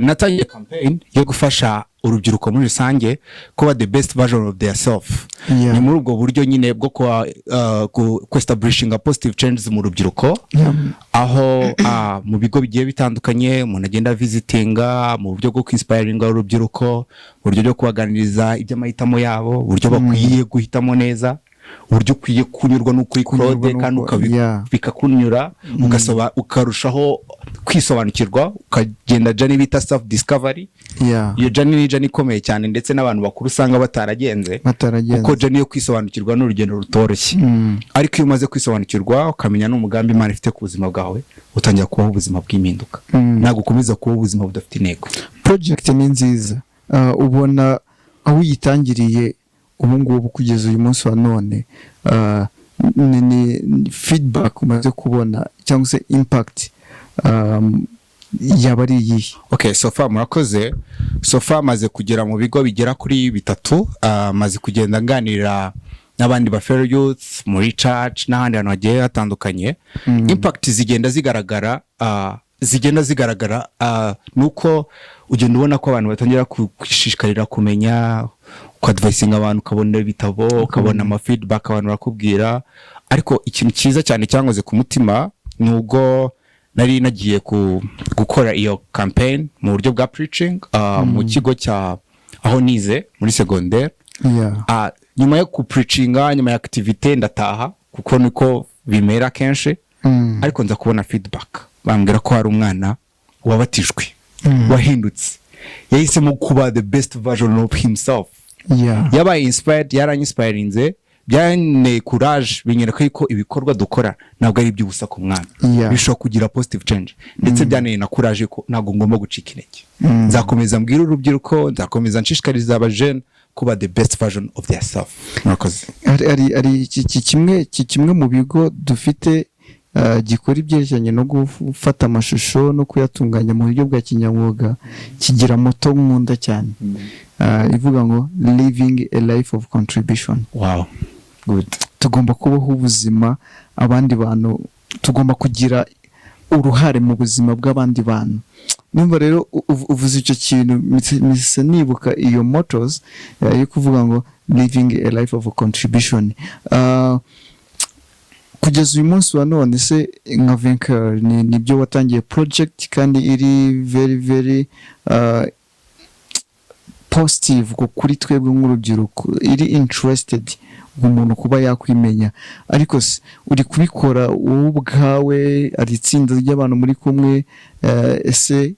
Natangiye campaign yo gufasha urubyiruko muri rusange kuba the best version of their self. Ni muri ubwo buryo nyine bwo kuba kuestablishinga positive changes mu rubyiruko, aho mu bigo bigiye bitandukanye umuntu agenda visitinga mu buryo bwo kwinspiringa urubyiruko, mu buryo bwo kubaganiriza iby'amahitamo yabo, uburyo bakwiye guhitamo neza, uburyo ukwiye kunyurwa n'ukuri Kunyurwa Claude, kandi bikakunyura, ukarushaho kwisobanukirwa, ukagenda journey bita self discovery. Iyo journey ni journey ikomeye cyane, ndetse n'abantu bakuru usanga bataragenze, Bataragenze. kuko journey yo kwisobanukirwa ni urugendo rutoroshye. Ariko iyo umaze kwisobanukirwa, ukamenya n'umugambi Imana ifite ku buzima bwawe, utangira kubaho ubuzima bw'impinduka. Ntabwo ukomeza kubaho ubuzima budafite intego. Project ni nziza. Ubona aho uyitangiriye ubu ngubu kugeza uyu munsi wa none, ni feedback umaze kubona cyangwa se impact yaba ari iyihe? Okay, so far, murakoze, so far maze kugera mu bigo bigera kuri bitatu. Maze kugenda nganira n'abandi ba fellow youth muri church n'ahandi hantu hagiye hatandukanye. Impact zigenda zigaragara, nuko ugenda ubona ko abantu batangira kwishishikarira kumenya, ukadvisinga abantu, ukabona ibitabo, ukabona ama feedback abantu barakubwira. Ariko ikintu cyiza cyane cyankoze ku mutima ni ubwo nari nagiye gukora iyo campaign mu buryo bwa preaching mu kigo cya aho nize muri secondaire. Nyuma yo kupreachinga, nyuma ya activité, ndataha kuko niko bimera kenshi. Ariko nza kubona feedback, bambwira ko hari umwana wabatijwe, wahindutse, yahisemo kuba the best version of himself. Yabaye inspired, yaranyinspirinze, byanteye courage, binyereka ko ibikorwa dukora ntabwo ari iby'ubusa ku mwana, bishobora kugira positive change. Ndetse byanteye na courage ko ntabwo ngomba gucika intege. Nzakomeza mbwira urubyiruko, nzakomeza nshishikariza abajene kuba the best version of their self. Murakoze. Hari iki kimwe mu bigo dufite gikora ibyerekeranye no gufata amashusho no kuyatunganya mu buryo bwa kinyamwuga, kigira motto nkunda cyane, ivuga ngo "Living a life of contribution". Wow, good. Tugomba kubaho ubuzima abandi bantu, tugomba kugira uruhare mu buzima bw'abandi bantu. Numva rero uvuze icyo kintu, mpise nibuka iyo motto yo kuvuga ngo "Living a life of contribution". Kugeza uyu munsi wa none se, nka Venker, ni nibyo watangiye project kandi iri very very positive kuri twebwe nk'urubyiruko, iri interested umuntu kuba yakwimenya, ariko se uri kubikora wowe ubwawe? Hari itsinda ry'abantu muri kumwe? Ese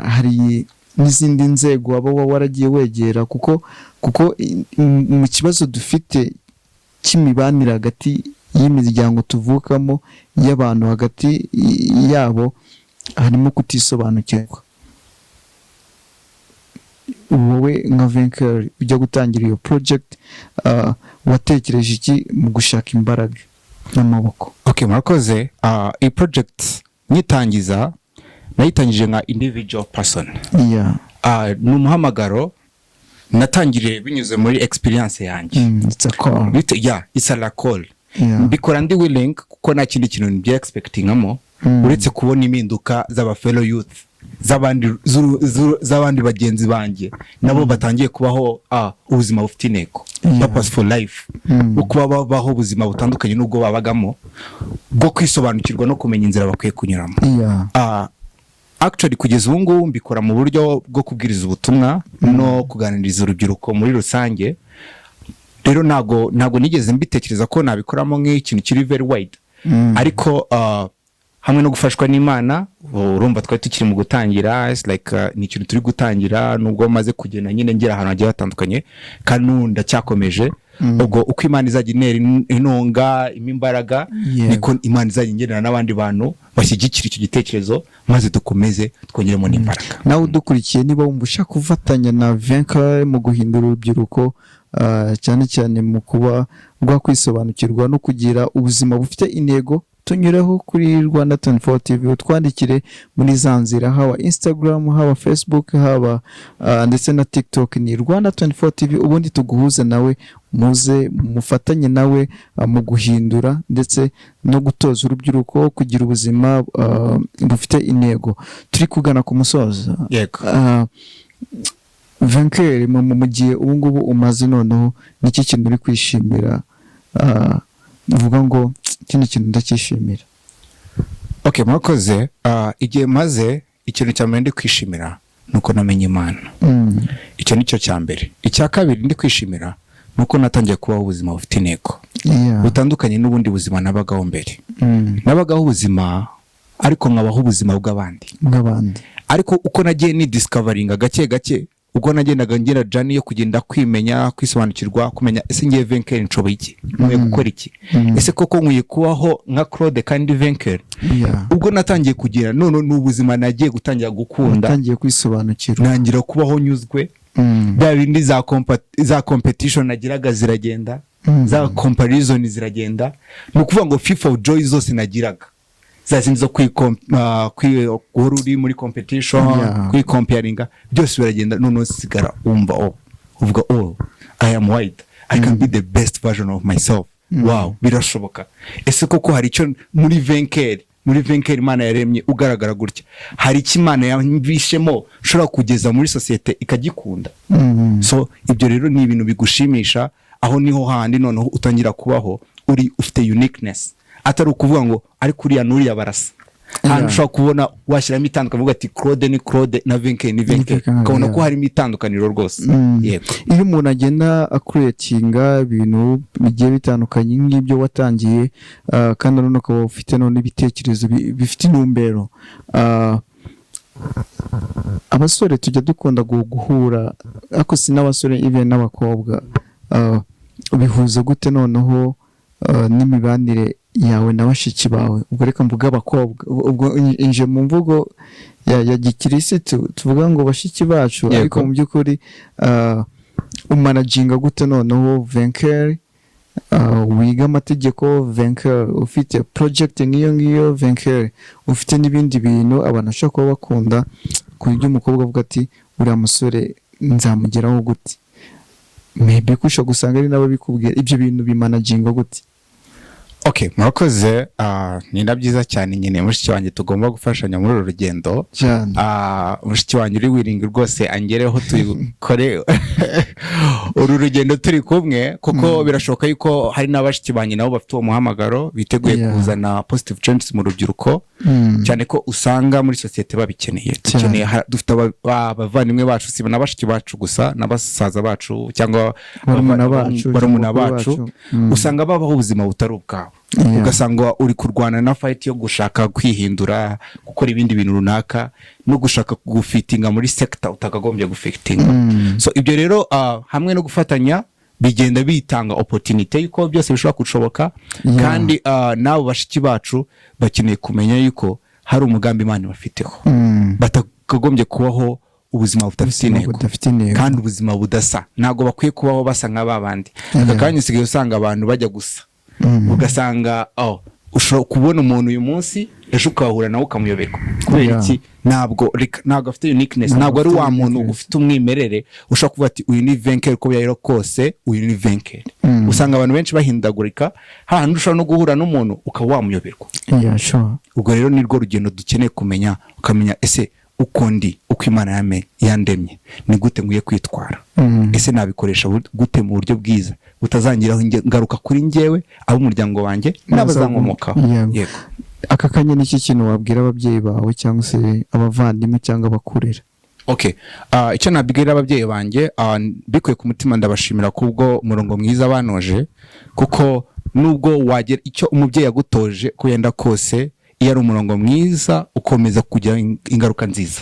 hari n'izindi nzego waba waragiye wegera? Kuko mu kibazo dufite cy'imibanire hagati y'imiryango tuvukamo, y'abantu hagati yabo, harimo kutisobanukirwa. Wowe nka Venker ujya gutangira iyo project, watekereje iki mu gushaka imbaraga n'amaboko? Okay, murakoze. Iyi project nyitangiza, nayitangije nka individual person. Ni umuhamagaro natangiriye binyuze muri experience yanjye. It's a call. Yeah, it's a call. Mbikora ndi willing, kuko nta kindi kintu nibyo expectingamo uretse kubona impinduka z'aba fellow youth, z'abandi bagenzi banjye nabo batangiye kubaho ubuzima bufite intego, purposeful life, bwo kuba babaho ubuzima butandukanye n'ubwo babagamo, bwo kwisobanukirwa no kumenya inzira bakwiye kunyuramo. Actually, kugeza ubu ngubu mbikora mu buryo bwo kubwiriza ubutumwa no kuganiriza urubyiruko muri rusange. Rero ntago nigeze mbitekereza ko nabikoramo nk'ikintu kiri very wide, ariko hamwe no gufashwa n'Imana, urumva twari tukiri mu gutangira. It's like, ni ikintu turi gutangira, nubwo maze kugenda nyine ngera ahantu hagiye hatandukanye, kandi n'ubu ndacyakomeje. Ubwo uko Imana izajya intera intunga, impa imbaraga, niko Imana izajya ingenera n'abandi bantu bashyigikira icyo gitekerezo, maze dukomeze twongeremo n'imbaraga. Nawe udukurikiye, niba wumva ushaka gufatanya na Venker mu guhindura urubyiruko, cyane cyane mu kuba rwakwisobanukirwa no kugira ubuzima bufite intego, tunyureho kuri Rwanda 24 TV, utwandikire muri za nzira, haba Instagram, haba Facebook, haba ndetse na TikTok, ni Rwanda 24 TV, ubundi tuguhuze nawe, muze mufatanye nawe mu guhindura ndetse no gutoza urubyiruko kugira ubuzima bufite intego. Turi kugana ku musozo. Yego. Venker, mu gihe ubu ngubu umaze noneho, niki kintu uri kwishimira, uvuga ngo kino kintu ndacyishimira? Okay, murakoze. Igihe maze, ikintu cya mbere ndi kwishimira ni uko namenye Imana. Icyo ni cyo cya mbere. Icya kabiri ndi kwishimira ni uko natangiye kubaho ubuzima bufite intego, butandukanye n'ubundi buzima nabagaho mbere. Nabagaho ubuzima, ariko nkabaho ubuzima bw'abandi. Bw'abandi. Ariko uko nagiye ni discoveringa gake gake, ubwo nagendaga ngira journey yo kugenda kwimenya, kwisobanukirwa, kumenya: ese ngiye Venker nshoboye iki? Nkwiye gukora iki? Ese koko nkwiye kubaho nka Claude kandi Venker? Ubwo natangiye kugira none ni ubuzima nagiye gutangira gukunda. Utangiye kwisobanukirwa. Ntangira kubaho nyuzwe. Bya bindi za competition nagiraga ziragenda, za comparison ziragenda. Ni ukuvuga ngo thief of joy zose nagiraga, za zindi zo guhora uri muri competition, kwicomparinga, byose biragenda. Noneho sigara wumva, oh, uvuga: "Oh, I am white, I can be the best version of myself. Wow, birashoboka." Ese koko hari icyo muri Venker Imana yaremye ugaragara gutya, hari icyo Imana yambishemo ushobora kugeza muri sosiyete ikagikunda? So ibyo rero ni ibintu bigushimisha. Aho niho handi noneho utangira kubaho uri ufite uniqueness, atari ukuvuga ngo ariko uriya n'uriya barasa. Ahantu ushobora kubona washyiramo itandukaniro, uvuga ati Claude ni Claude na Venke ni Venke, Venke, ukabona ko harimo itandukaniro rwose. Yego. Iyo umuntu agenda acreatinga ibintu bigiye bitandukanye nk'ibyo watangiye, kandi nanone ukaba ufite none ibitekerezo bifite intumbero, abasore tujya dukunda guhura, ariko si n'abasore, even n'abakobwa, ubihuza gute noneho n'imibanire yawe na bashiki bawe? Ubwo reka mvuge abakobwa, ubwo inje mu mvugo ya gikirisitu tuvuga ngo bashiki bacu. Ariko mu by'ukuri umanaginga gute noneho Venker wiga amategeko, Venker ufite project nk'iyo ngiyo, Venker ufite n'ibindi bintu abantu bashobora kuba bakunda, ku buryo umukobwa avuga ati: "Uriya musore nzamugeraho gute?" Maybe ko ushobora gusanga ari nabo bikubwira. Ibyo bintu bimanaginga gute? Okay, murakoze. Ni na byiza cyane nyine mushiki wanjye tugomba gufashanya muri uru rugendo. Cyane. Mushiki wanjye uri wiringi rwose angereho, tubikore uru rugendo turi kumwe, kuko birashoboka yuko hari n'abashiki banjye nabo bafite uwo muhamagaro, biteguye kuzana positive changes mu rubyiruko, cyane ko usanga muri sosiyete babikeneye. Dukeneye dufite abavandimwe bacu, si na bashiki bacu gusa, na basaza bacu cyangwa barumuna bacu, barumuna cyangwa bakuru bacu, bacu. Usanga babaho ubuzima butari ubwabo, ugasanga uri kurwana na fight yo gushaka kwihindura, gukora ibindi bintu runaka, no gushaka gufitinga muri sector utakagombye gufitinga. So ibyo rero, hamwe no gufatanya, bigenda bitanga opportunity yuko byose bishobora gushoboka. Kandi n'abo bashiki bacu bakeneye kumenya yuko hari umugambi Imana ibafiteho, batakagombye kubaho ubuzima budafite Ubuzima intego, budafite intego. kandi ubuzima budasa. Ntabwo bakwiye kubaho basa nka ba bandi. Aka kanya usigaye usanga abantu bajya gusa, ugasanga, oh, ushobora kubona umuntu uyu munsi, ejo ukahura nawe ukamuyoberwa. Kubera iki? Ntabwo ntabwo afite uniqueness, Ntabwo ntabwo ari afite wa muntu uniqueness. ufite umwimerere ushobora kuvuga ati: "Uyu ni Venkel, uko byari kose uyu ni Venkel." Usanga abantu benshi bahindagurika, hahandi ushobora no guhura n'umuntu ukaba wamuyoberwa. Yeah, sure. Ubwo rero ni rwo rugendo dukeneye kumenya, ukamenya: ese uko ndi, uko Imana yandemye, ni gute nkwiye kwitwara? Ese nabikoresha gute mu buryo bwiza butazangiraho ingaruka kuri njyewe, ab'umuryango wanjye n'abazankomokaho? Yego. Yego. Aka kanya ni iki kintu wabwira ababyeyi bawe cyangwa se abavandimwe cyangwa abakurera? Okay, icyo nabwira ababyeyi banjye, mbikuye ku mutima, ndabashimira kubwo umurongo mwiza banoje, kuko nubwo wagera icyo umubyeyi yagutoje, uko yenda kose, iyo ari umurongo mwiza ukomeza kugira ingaruka nziza.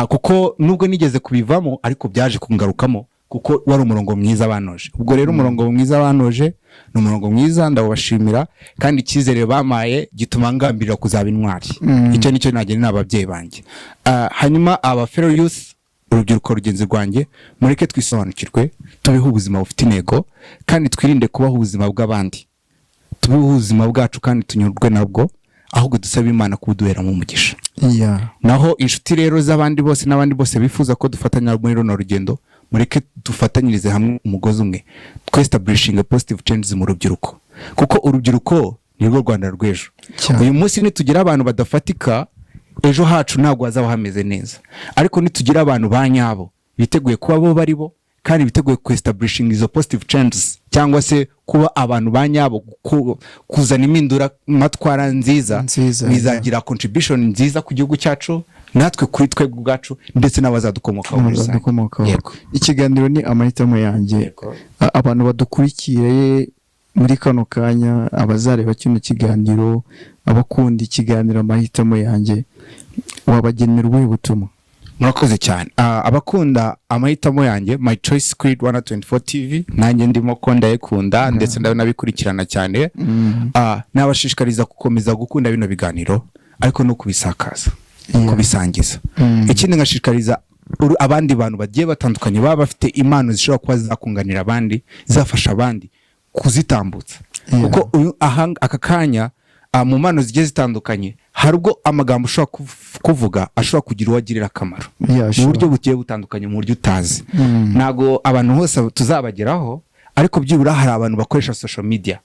Kuko nubwo nigeze kubivamo, ariko byaje kungarukamo kuko wari umurongo mwiza banoje. Ubwo rero umurongo mwiza banoje ni umurongo mwiza, ndawubashimira, kandi icyizere bamaye gituma ngambirira kuzaba intwari. Icyo nicyo nagenera ababyeyi banjye. Hanyuma aba fellow youth, urubyiruko rugenzi rwanjye, mureke twisobanukirwe, tubeho ubuzima bufite intego, kandi twirinde kubaho ubuzima bw'abandi. Tubeho ubuzima bwacu kandi tunyurwe nabwo, ahubwo dusabe Imana kubuduheramo umugisha. Naho inshuti rero z'abandi bose n'abandi bose bifuza ko dufatanya muri runo rugendo, mureke dufatanyirize hamwe umugozi umwe, twestablishinga positive changes mu rubyiruko, kuko urubyiruko ni rwo Rwanda rw'ejo. Uyu munsi nitugira abantu badafatika, ejo hacu ntabwo hazaba hameze neza, ariko nitugira abantu ba nyabo biteguye kuba bo bari bo, kandi biteguye kwestablishinga izo positive changes, cyangwa se kuba abantu ba nyabo, kuzana impinduramatwara nziza, Nziza, bizagira contribution nziza ku gihugu cyacu, natwe kuri twebwe ubwacu, ndetse n'abazadukomokaho muri rusange. N'abazadukomokaho. Yego. Ikiganiro ni Amahitamo Yanjye. Yego. Abantu badukurikiye muri kano kanya, abazareba kino kiganiro, abakunda ikiganiro Amahitamo Yanjye, wabagenera ubuhe butumwa? Murakoze cyane. Abakunda Amahitamo Yanjye, My Choice kuri Rwanda 24 TV, nanjye ndimo ko ndayikunda, ndetse ndanabikurikirana cyane. Nabashishikariza gukomeza gukunda bino biganiro, ariko no kubisakaza, kubisangiza. Ikindi, ngashishikariza abandi bantu bagiye batandukanye baba bafite impano zishobora kuba zakunganira abandi, zafasha abandi, kuzitambutsa, kuko uyu aka kanya, mu mpano zigiye zitandukanye, hari ubwo amagambo ushobora kuvuga ashobora kugira uwo agirira akamaro mu buryo bugiye butandukanye, mu buryo utazi. Ntabwo abantu hose tuzabageraho, ariko byibura hari abantu bakoresha social media.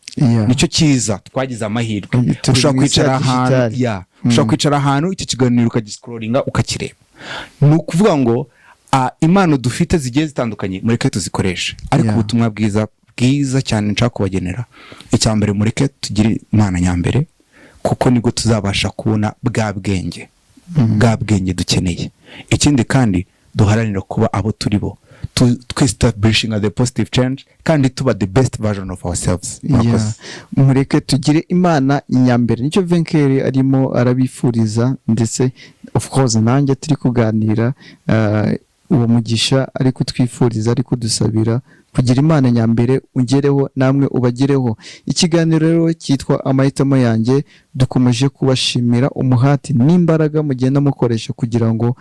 Nicyo cyiza, twagize amahirwe. Turi Ushobora mu isi ya kwicara ahantu digitali. Ya, ushobora kwicara ahantu, icyo kiganiro ukagiscrollinga, ukakireba. Ni ukuvuga ngo impano dufite zigiye zitandukanye, mureke tuzikoreshe. Ariko ubutumwa bwiza bwiza cyane nshaka kubagenera, icya mbere, mureke tugire Imana nyambere, kuko nibwo tuzabasha kubona bwa bwenge, bwa bwenge dukeneye. Ikindi kandi, duharanira kuba abo turi bo, twestablishinga the positive change, kandi tuba the best version of ourselves. Murakoze. Yeah. Mureke tugire Imana inyambere, nicyo Venkeri arimo arabifuriza, ndetse of course nanjye turi kuganira, uwo mugisha ari kutwifuriza, ari kudusabira kugira Imana nyambere ugereho, namwe ubagereho. Ikiganiro rero cyitwa Amahitamo Yanjye. Dukomeje kubashimira umuhati n'imbaraga mugenda mukoresha kugira ngo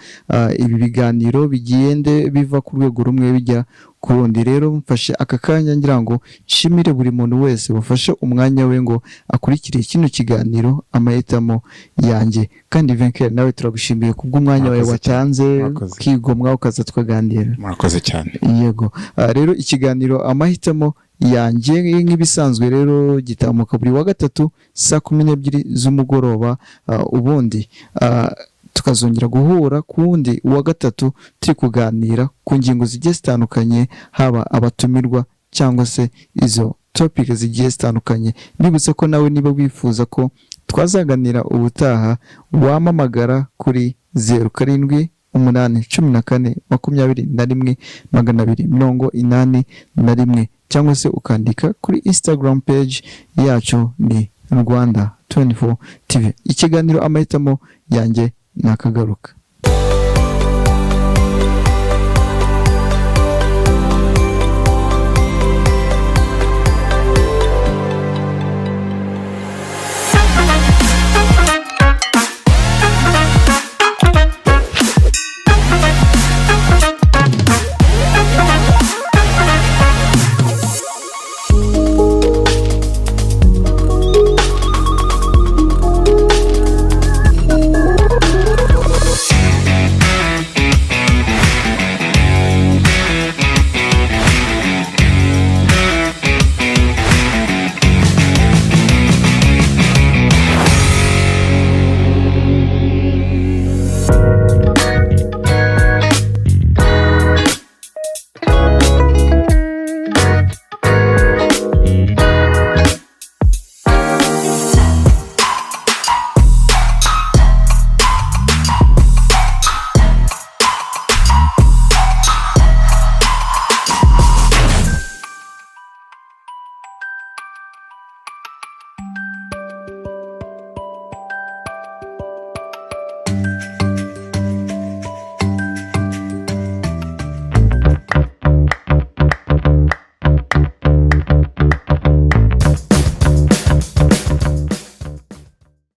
ibi biganiro bigende biva ku rwego rumwe bijya ku rundi. Rero mfashe aka kanya ngira ngo nshimire buri muntu wese wafashe umwanya we ngo akurikire kino kiganiro Amahitamo Yanjye. Kandi Venker, nawe turagushimiye kubw'umwanya wawe Murakoze cyane. watanze, Murakoze. ukigomwa ukaza tukaganira. Murakoze cyane. Yego. Rero ikiganiro Amahitamo Yanjye. Nk'ibisanzwe rero, gitambuka buri wa gatatu saa 12 z'umugoroba. Ubundi tukazongera guhura ku wundi wa gatatu turi kuganira ku ngingo zigiye zitandukanye, haba abatumirwa cyangwa se izo topic zigiye zitandukanye. Nibutse ko nawe niba wifuza ko twazaganira ubutaha, wampamagara kuri 0781421281, cyangwa se ukandika kuri Instagram page yacu, ni Rwanda 24 TV. Ikiganiro Amahitamo Yanjye nakagaruka.